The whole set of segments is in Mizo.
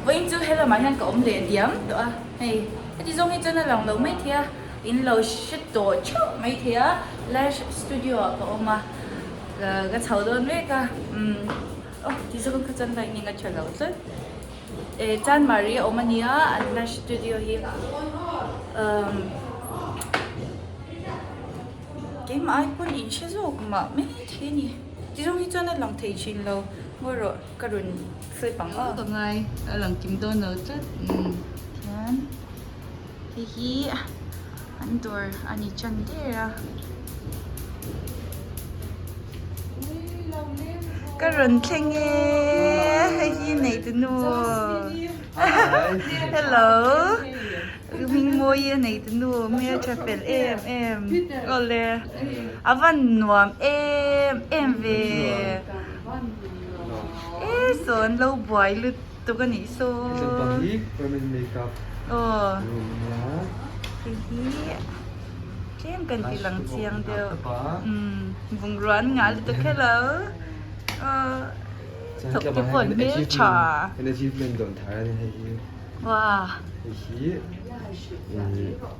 Vawiin chu helamah hian ka awm leh diam tawh a, hei heti zawng hi chuan a lang lo maithei a, in lo hre tawh theuh maithei a, Lash Studio ah ka awm a, ka chho dawn mek a, umm aw ti zawng kha chuan lightning a tha lo tlat. Eh Chanmari a awm a nia an Lash Studio hi umm keimah ai pawn in hre zawk mah maithei a ni. Ti zawng hi chuan a lang thei thin lo ngawi rawh ka rawn flip ang aw. Ka ngai a lang kim dawn lo tlat umm tihian hei hi an dawr a ni tan der a ka rawn thleng e hei hi nei tu nu hello. Hmingmawi a nei ta nu hmeltha fel em em awle a van nuam em em ve e saw an lo buai lutuk a nih saw aw hei hi tlem kan ti lang chiang deuh umm bungrua an ngah lutuk hello aw thawk te pawh an hmeltha. Wow. Hei hi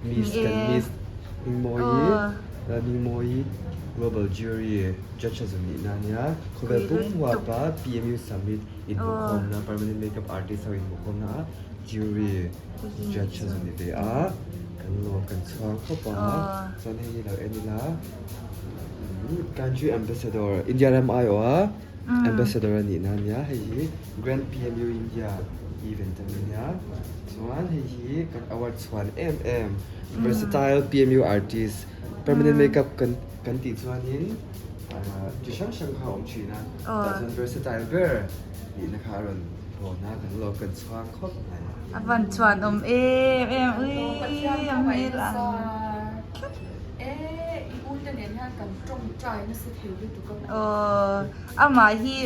Miss kan Miss Hmingmawii Lalhmingmawii Global Jury Judge a zawm nihna a nia. Khawvel pum huapa PMU Summit inhmuhkhawmna Permanent Makeup Artist ho inhmuhkhawmna a Jury Judge a zawm ni ve a. Kan lawm kan chhuang khawp a. Chuan hei hi lo en ila Country Ambassador India ram aiawha Ambassador a nihna a nia. Hei hi Grand PMU India event a nia. Chuan hei hi kan award chhuan em em Versatile PMU Artist Permanent Makeup kan kan tih chuanin chi hrang hrang kha a awm thin a. Tah chuan versatile ber nihna kha a rawn hawn a, kan lo kan chhuang khawp mai. A van chhuan awm em em ui a hmel ang tlat. Aw amah hi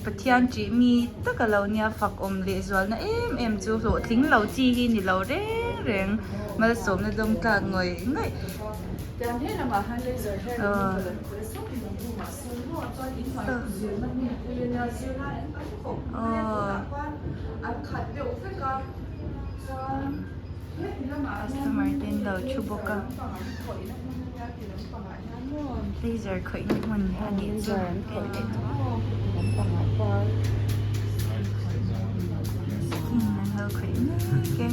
Pathian tih mi tak a lo nia fak awm leh zualna em em chu hlawhtling lo chi hi ni lo reng reng malsawmna dawng tlak ngawih ngawih. Customer te an lo thu bawk a. Laser khawihna hmun a nih chu skin an lo khawih mek e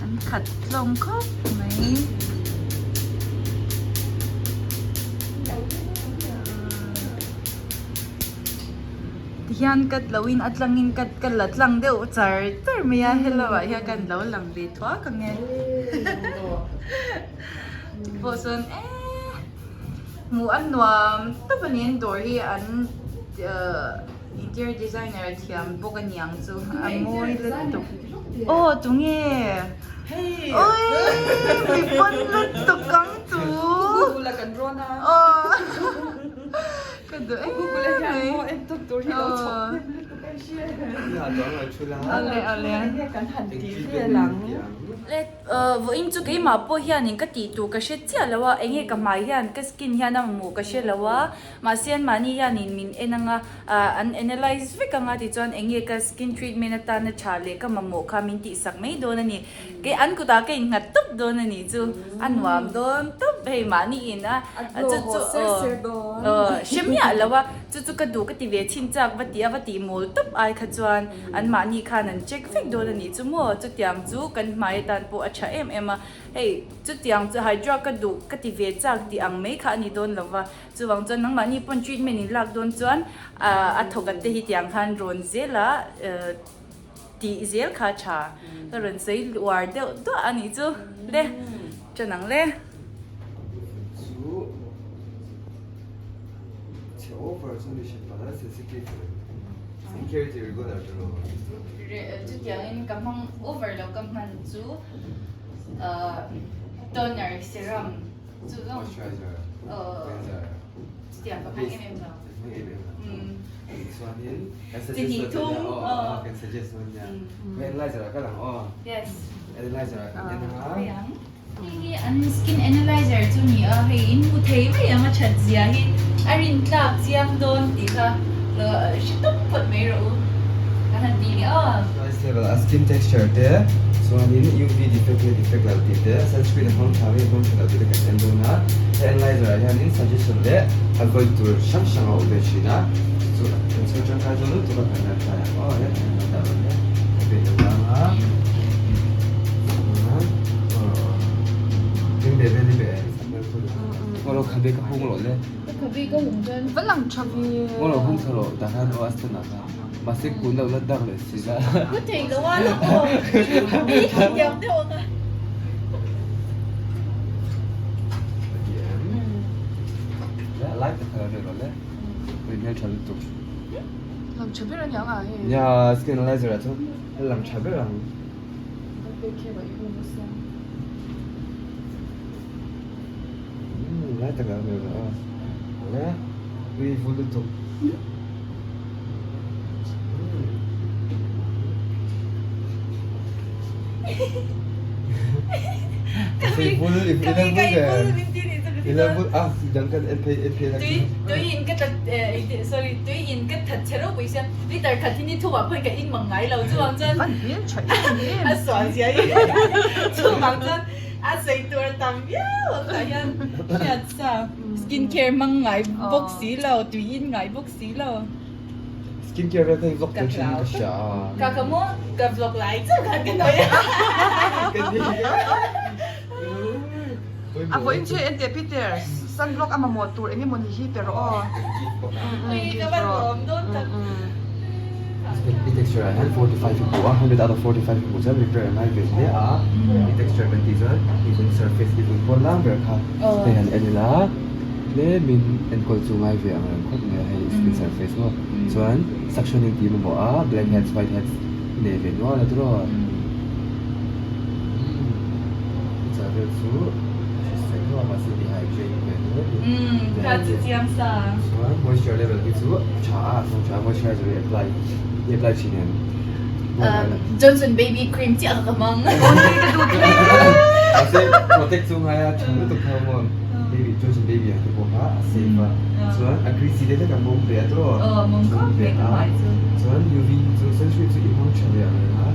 an khat hlawm khawp mai. Tihian cut lo in a tlang in cut ka la tlang deuh char char mai a hello ah hian kan lo lang ve thuak ang e. Pawh chuan eee hmuh a nuam tawp a ni an dawr hi an interior designer a thiam bawk a niang chu a mawi lutuk aw tunge awii mi pawn lutuk ang chu aw ka duh em mai awle awle. Vawiin chu keimah pawh hianin ka tih tur ka hre chiah lo a, enge ka hmai hian ka skin hian a mamawh ka hre lo a, mahse anmahni hianin min en anga an analyse vek anga tichuan enge ka skin treatment atana tha leh ka mamawh kha min tihsak mai dawn a ni. Kei an kutah ka innghat tawp dawn a nih chu, a nuam dawn tawp hei mahni in a chu chu aw hre miah lo a, chu chu ka duh ka ti ve chhin chak va tih a va tih mawl tawp ai kha chuan Anmahni khan an check vek dawn a nih chu maw? Chutiang chu kan hmai atan pawh a tha em em a, hei chutiang chu hydra ka duh ka ti ve chak tih ang mai kha a ni dawn lo va, chuvang chuan nangmahni pawn treatment in lak dawn chuan a thawk at te hi tiang khan rawn zel a tih zel kha a tha, ka rawn sawi uar deuh duah a nih chu le, ṭan ang le. Chu chhe over chu ni hran pala sensitive. Chutiangin ka hmang over lo ka hman chu toner serum chu zawng chutiang ka hmang em em lo. Chi hnih thum yes. Hei hi an skin analyzer chu ni a, hei in hmu thei mai ang a that zia hi a rin tlak chiang dawn tih kha hre tawp phawt mai rawh u ka han ti ni aw. Price level a skin texture te chuanin UV defect leh defect lo tih te sunscreen a hmang tha nge hmang tha lo tih te kan en dawn a, he analyzer ah hianin suggestion leh avoid tur hrang hrang a awm ve thin a, chu kan chhung tangkai dawn lutuk a kan la try ang aw he kan la dah dawn e ka pe lo vang a chuan aw ding ve vel i be aw lo khabe ka hung loh le. Ka khabe ka hung chuan va lang tha ve. Aw lo hung tha loh tah hian aw a stand ah kha. Mahse kun loh la dak leh si la. Ka thei lo a lawk aw. I thiam deuh ang a. Ka ti em? Le a lai tak kha lo rawh le. Ui hmel tha lutuk. Lang tha ber a niang a hei. Nia skin analyzer ah chuan a lang tha ber ang. Ka pe khep a i hung nasa. Umm lai tak ah hmel rawh a. Le ui vul lutuk. Skin care hmang ngai bawk si lo, tui in ngai bawk si lo. Skin care vel kha i vlog tel thin in ka hria a. Ka ka maw ka vlog lai chauh khan ka nawi a. Ka ni a. A vawiin chu en teh Peter, sunblock a mamawh tur eng emaw ni hi pe rawh aw. Ui ka van lawm dawn tak. I texture ah hian 45 i hmu a, 100 out of 45 i hmu chuan repair a ngai ve hle a. I texture kan tih chuan i vun surface i vun pawn lang ber kha hei han en ila tlemin enkawl chu ngai ve ang reng khawp mai a hei skin surface maw chuan suctioning tih mamawh a black heads white heads i nei ve nual a tiraw i chah vel chu a hrisel hlauh a mahse dehydrate ve hle a ni. Chuan moisture level hi chu a tha a a tha a moisturizer hi apply i apply thin em? Johnson baby cream chiah kha ka hmang. Mahse protect chu ngai a tha lutuk kha maw baby Johnson baby ang te pawh kha a safe a chuan a greasy deuh hlek a mawng ve a tawh mawng ve a chuan UV chu sunscreen chu i hmang tha ve ang reng a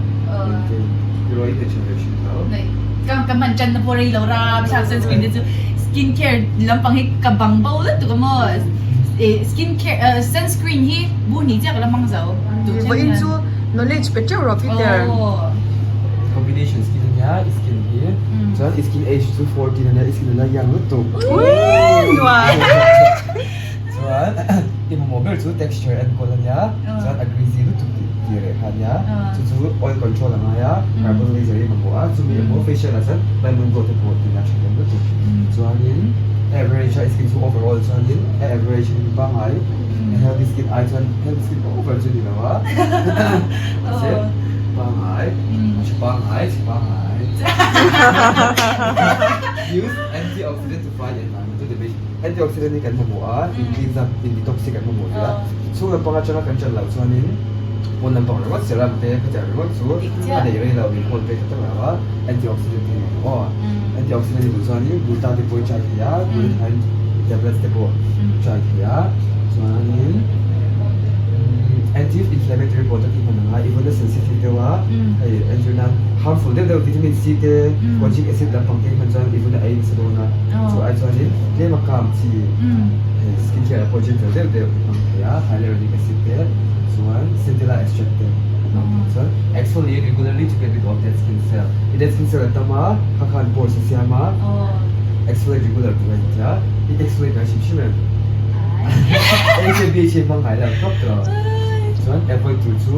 maintain tiraw i nei tha ve thin tho. Ka hman tan na pawh rei lo ram thlak sunscreen te chu skin care lampang hi ka bang bo lutuk a maw skin care sunscreen hi bu hnih chiah ka la hmang zo duh thleng Vawiin chu knowledge pe teuh rawh Peter. Combination skin ania i skin hi chuan i skin age chu 14 ania i skin ala young lutuk. Nuam. Chuan i mamawh ber chu texture enkawl ania chuan a greasy lutuk tih tih reh kha ania chu chu oil control a ngai a carbon laser hi mamawh a chumi emaw facial ah chuan diamond glow te pawh tih a tha lem lutuk chuanin average a i skin chu overall chuanin a average hi pangngai healthy skin ai chuan healthy skin over chu ni lo a mahse pangngai a tha pangngai chhe pangngai use antioxidant to fight environmental damage. Antioxidant hi kan mamawh a, in cleanse a, in detox hi kan mamawh hle a. Chhung lampang atanga kan ṭan loh chuanin pawn lampang ringawt serum te khatiang ringawt chu a nei rei lo, min hawn phei ta tak lo a. Antioxidant hi mamawh aw. Antioxidant hi duh chuanin gluta te pawh i try thei a, glutathione tablets te pawh i try thei a. Chuanin anti-inflammatory product hi hman ang a, even a sensitive deuh a, hei entirnan harmful deuh deuh vitamin C te, kojic acid lampang te hi hman chuan even a ei nasa dawn a. Chu ai chuanin tlem a calm chi hei skin care ah pawh gentle deuh deuh i hmang thei a, hyaluronic acid te chuan centella extract te i hmang thei chuan exfoliate regularly to get rid of dead skin cell i dead skin cell a tam a kha khan pores a siam a exfoliate regular tur a intia i exfoliate ngai hrim hrim em HABH hi hmang ngai lo tawp tawh chuan avoid tur chu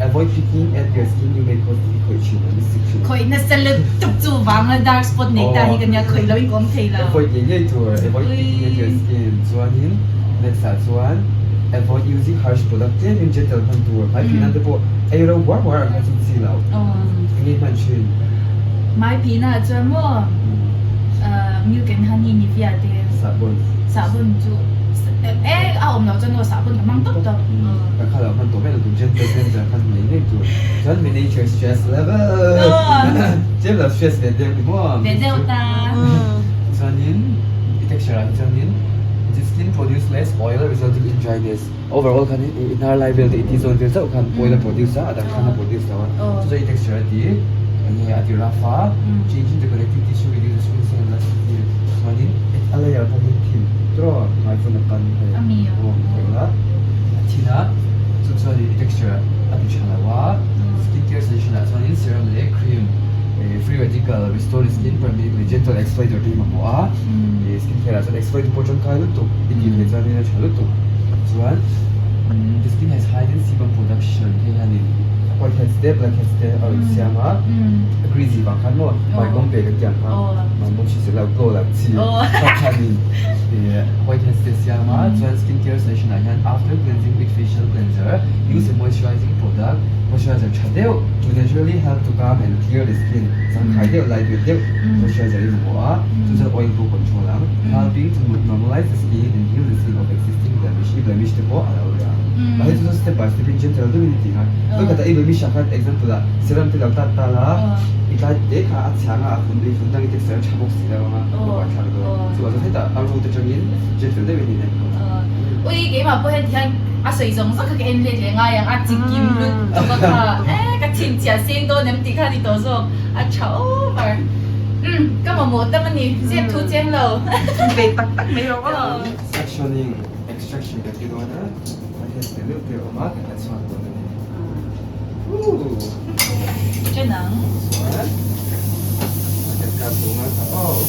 avoid picking at your skin you may cause i khawih thin ang i sik thin ang. Khawih nasa lutuk chu vanga dark spot nei ta hi ka nia khawih lo in ka awm thei lo. Avoid ngei ngei tur avoid picking at your skin chuanin next ah chuan avoid using harsh product tlem in gentle hman tur hmai phih nan te pawh ei ro buar buar ang kha chu chi lo eng nge hman thin. Hmai phih na ah chuan maw milk and honey nivea te sahbawn sahbawn chu e a awm lo chuan aw sahbawn ka hmang tawp tawp. Ka kha lo hman tawh vek lo tur gentle cleanser hman ngei ngei tur chuan manage your stress level tlem lo stress ve deuh ni maw. Ve deuh ta. Chuanin i texture ah hi chuanin. The skin produce less oil resulting in dryness. Overall khan i hnar lai vel te i ti zawn vel chauh khan oil a produce a, a dang khan a produce lo a. Chu chuan i texture a ti enge a ti rough a, changing the connective tissue reduces skin cell elasticity chuanin a layer pawh hi thin tawh hmai vun a pan hei aw theih la a thin a, chu chuanin i texture a ti tha lo a. Skin care solution ah chuanin serum leh cream free radical restore the skin permeability gentle exfoliator te hi mamawh a. Ih skin care ah chuan exfoliator pawh tangkai lutuk i tih theih chuan in a tha lutuk chuan the skin has hidden sebum production hei hianin white heads te black heads te a rawn siam a greasy vang khan maw hmai bawm ve kan tih ang khan hmai bawm hrisel lo glow lam chi kha khanin ih white heads te a siam a chuan skin care solution ah hian after cleansing with facial cleanser use a moisturizing product moisturizer tha deuh to naturally help to calm and clear the skin zangkhai deuh light weight deuh moisturizer i mamawh a chu chuan oil pawh control ang helping to normalize the skin and heal the skin of existing blemish i blemish te pawh a lo reh ang mahse chu chuan step by step in gentle deuhin i ti kha vawikhatah i blemish ah khan example ah serum te lo tat ta la i tlai te kha a chhia anga a vun i vun dang i texture a tha bawk si lo anga a buaithlak dawn chuvang chuan hetah a root atangin gentle deuhin in enkawl ang. Ui keimah pawh hian tihian a sawi zawng zawng kha ka en let leh ngai ang a chikim lutuk a kha e ka chhinchhiah seng dawn em tih kha a ni tawh zawk a tha over umm ka mamawh tam a ni zep thu cheng lo. Ve tak tak mai rawh aw. Sectioning extraction kan ti dawn a a hian te deuh te a awm a kan la chhuak dawn a ni. Woo! Chenang. Chuan a kan kap bung a aw.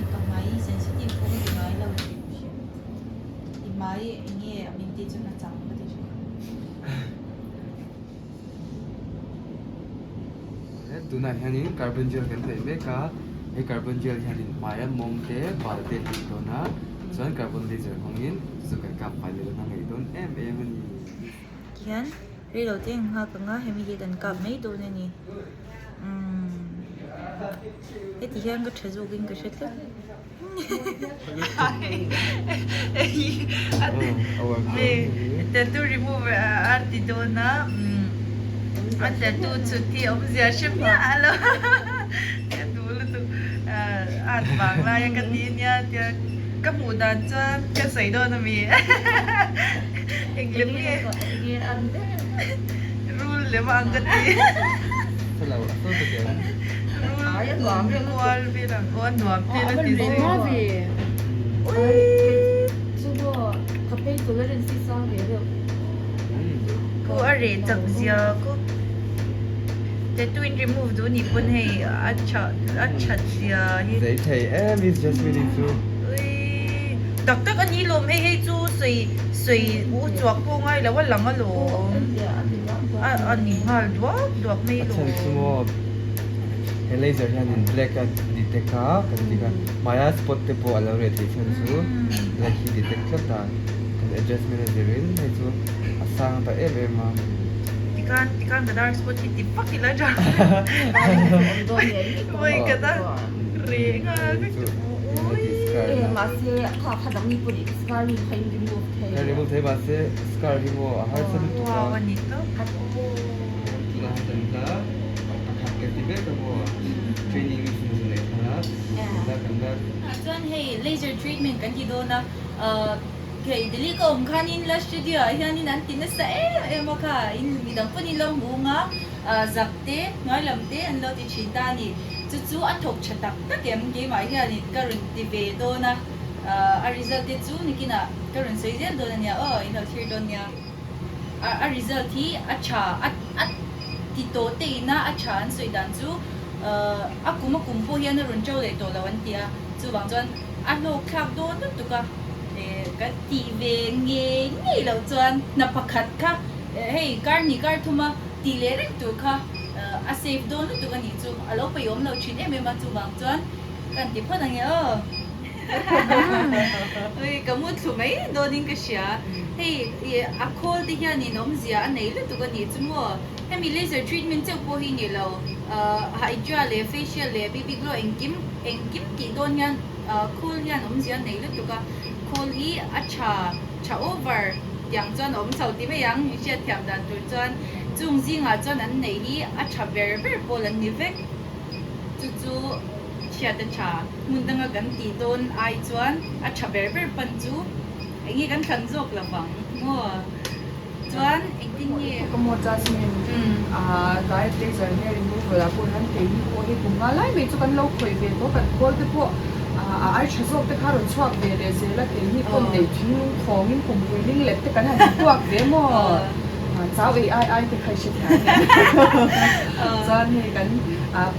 Ka hmai sensitive pawh ka ti ngai lo hrim hrim. I hmai eng nge a min tih chuan a chang ka ti thin. Tunah hianin carbon gel kan hnawih mek a, he carbon gel hianin hmaia mawm te bal te a tih dawn a, chuan carbon laser hmangin chu kan kap fai leh dawn a ngaih dawn em em a ni. Tihian reilo te ang nghak anga hemi hi kan kap mai dawn a ni. Umm heti hian ka tha zawkin ka hre tlat. Tattoo remover a ti dawn a a tattoo chhut hi awmzia hre miah lo ka duh lutuk at vang laia ka ti ania tia ka hmuh dan chuan ka sawi dawn ami englem nge rul lem a ang ka ti. Rul kual vel ang aw a nuam te la ti zui. Khu a reh chak zia khu tattoo in remove duh nih pawn hei a tha a that zia hi. Zei thei em Miss Jasmine-i chu. Ui tak tak a ni lawm hei hei chu sawi sawi u chuak pawh ngai lo a lang alawm a a ni nghal duak duak mai A chhan chu maw he laser hianin black a detect a kan ti kha hmaia spot te pawh a lo reh theih chhan chu black hi detect tlat a kan adjustment a zirin hei chu a sang ta em em a. Tikhan tikhan ka dark spot hi ti vak ila tha vawi khat a reh nghal vek chu ui. Mahse kha kha dang mi pawh scar hi kha in remove thei. Kha remove thei mahse scar hi maw a harsa lutuk a. Wow a ni tawp. Tunah hian kan la pakhat kan ti vek a maw training mission chu nei thar a kan la kan la. Chuan hei laser treatment kan ti dawn a hei Delhi ka awm khanin la studio ah hianin an ti nasa em em a kha in midang pawhin in lo hmu ang a zak te hnuai lam te an lo ti thin ta a ni chu chu a thawk tha tak tak em keimah hianin ka rawn ti ve dawn a a result te chu nikinah ka rawn sawi zel dawn a nia aw in lo thlir dawn nia. A result hi a tha a a ti tawh te ina a tha an sawi dan chu a kum a kum pawh hian a rawn to leh tawh lo an ti a, chuvang chuan a hlawk thlak dawn lutuk a, ka tih ve ngei ngei loh chuan hna pakhat kha hei kar hnih kar thuma tih leh reng tur kha a safe dawn lutuk a nih chu a lo peiawm lo thin em em a chuvang chuan ka han ti phawt ang e aw. Ui ka mu thlu mai dawnin ka hria. Hei ih a khawl te hianin awmzia a nei lutuk a nih chu maw. Hemi laser treatment chauh pawh hi ni lo ah hydra leh facial leh BB glow engkim engkim tih dawn hian ah khawl hian awmzia a nei lutuk a khawl hi a tha tha over tiang chuan a awm chho ti mai ang i hriat thiam dan tur chuan chung zingah chuan an neih hi a tha ber ber pawl an ni vek chu chu hriat a tha hmun danga kan tih dawn ai chuan a tha ber ber pan chu eng nge kan thlan zawk lovang maw. Chuan engtin nge? Ka maw Jasmine, ah tlai blazer hair removal ah pawh hian keini pawh hi kum nga lai mai chu kan lo khawih ve tawh kan khawl te pawh a ai tha zawk te kha rawn chhuak ve leh zel a keini pawh neih thinglung thawngin kumpui ling let te kan han ti tuak ve maw chau ei ai ai te kha i hre thiam em chuan hei kan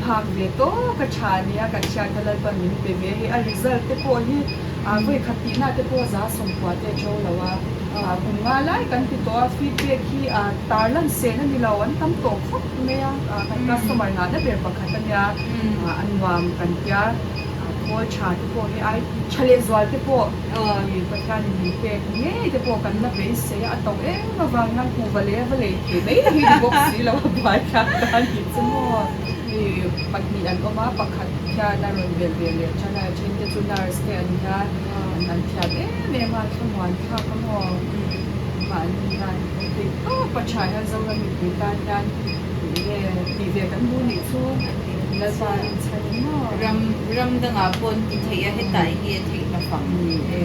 phak ve tawk a tha nia kan hriat kha Lalpan min pe ve hei a result te pawh hi vawi khat tihna te pawh za sawmkua te a to lo a. Kum nga lai kan ti tawh a, feedback hi tarlan sen a ni lo, an tam tawh khawp mai a, kan customer nghahna ber pakhat a nia, a nuam kan tia, khawl tha te pawh hi ai tha leh zual te pawh Pathianin min pek ngei te pawh kan la beisei a, a to em avang hian kuhva leh va lei thei mai hi ni bawk si lo a buai thlak ta a nih chu maw. Hei pahnih an awm a, pakhat hian a rawn belh ve leh tan a, a then te chu nurse te an nia. An thiam em em a, thlamuan thlak a maw? Mahni hian theih tawp a tha hian Zoram mipui tan hian enge tih ve kan duh nih chu Lalpa a inchhan in maw? Ram ram dangah pawh an ti thei a, hetah enge theih lo vang? Ni e.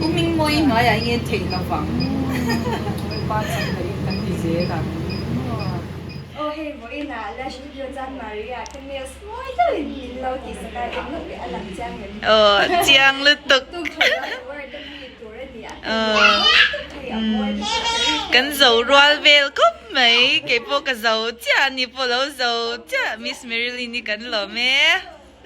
U Mingmawi hnuaiah enge theih lo vang? Lalpa chakna in kan ti zel ang maw? Aw hei vawiinah Lash Studio Chanmari-ah ka nails mawi deuhin min lo tih sak a, eng luh leh a lang chiang em? Aw chiang lutuk. Tuk thaw a award a mi tur a ni a, ka nuam lutuk hei a mawi lutuk a ri. Kan zo rual vel khawp mai, keipawh ka zo chiah a ni pawh lo zo chiah Miss Marilyn hi kan lawm e.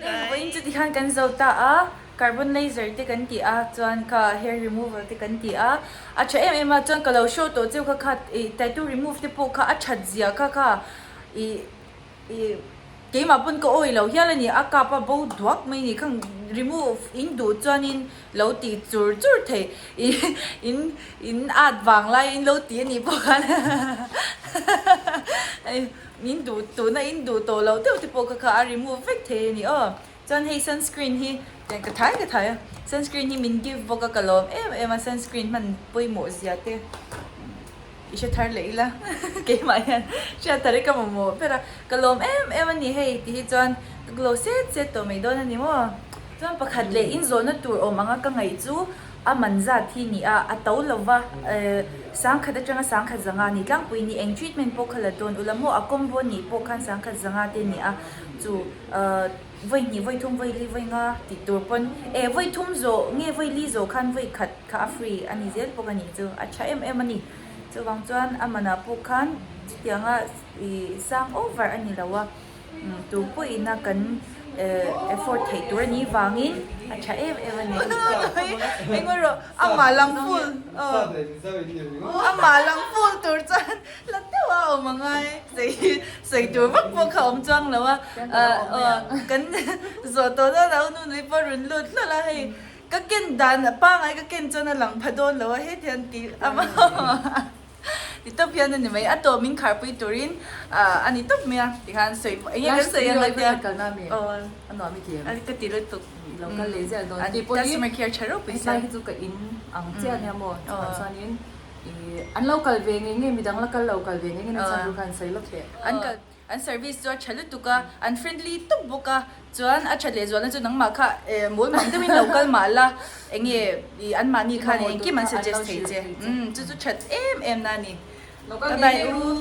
Vawiin chu tikhan kan zo ta a, carbon laser te kan ti a, chuan kha hair removal te kan ti a, a tha em em a, chuan ka lo show tawh cheu kha kha ih tattoo remove te pawh kha a that zia kha kha ih ih keimah pawn ka awi lo hial a ni, a kap a bo duak mai a ni khang remove in duh chuanin lo ti chur chur thei ih in in at vang lai in lo ti a nih pawh khan In duh tuna in duh tawh loh deuh te pawh kha kha a remove vek thei a ni aw. Chuan hei sunscreen hi ka thai ka thai a, sunscreen hi min give bawk a ka lawm em em a, sunscreen hman pawimawh zia te i hre thar leh ila keimah hian hriat thar hi ka mamawh ber a, ka lawm em em a ni hei tih hi chuan ka glow set set tawh mai dawn a ni maw. Chuan pakhat leh inzawhna tur awm anga ka ngaih chu A man zat hi ni a, a to lova, sangkhat atanga sangkhat zanga ni tlangpui ni, eng treatment pawh kha la dawn ula maw, a combo nih pawh khan sangkhat zanga te ni a, chu vawi hnih, vawi thum, vawi li, vawi nga tih tur pawn, e vawi thum zawh nge vawi li zawh khan vawi khat kha a free a ni zel bawk a nih chu, a tha em em a ni. Chuvang chuan a manah pawh khan chutianga sang over a ni lo a. Tu pawhin a kan effort theih tur a nih vangin a tha em em a ni. Engmaw rawh amah lang full amah lang full tur chuan la deuh a awm a ngai sawi tur vak pawh kha awm chuang lo a kan zawh tawh dawn a u nunui pawh rawn lut hlawlh a hei ka ken dan pangai ka ken chuan a lang pha dawn lo a hetiang tih a Ti tawp hian a ni mai, a tawp min kharpui turin a ni tawp mai a, tikhan sawi eng nge kan sawi ang a tia. Aw a nuam i ti em? Ka ti lutuk. I lo kal leh zel dawn. Customer care tha ropui sia. Hetlai hi chu ka in ang chiah ania maw, chuvang chuanin an lo kal ve ngei ngei, midang la kal lo kal ve ngei ngei na chhan tur khan sawi lawk teh. An kal An service chu a tha lutuk a, an friendly tawp bawk a, chuan a that lehzualna chu nangmah kha mawl mang deuhin lo kal mah la, enge ih anmahni khan engkim an suggest thei che, umm chu chu that em em na a ni. Bye bye u.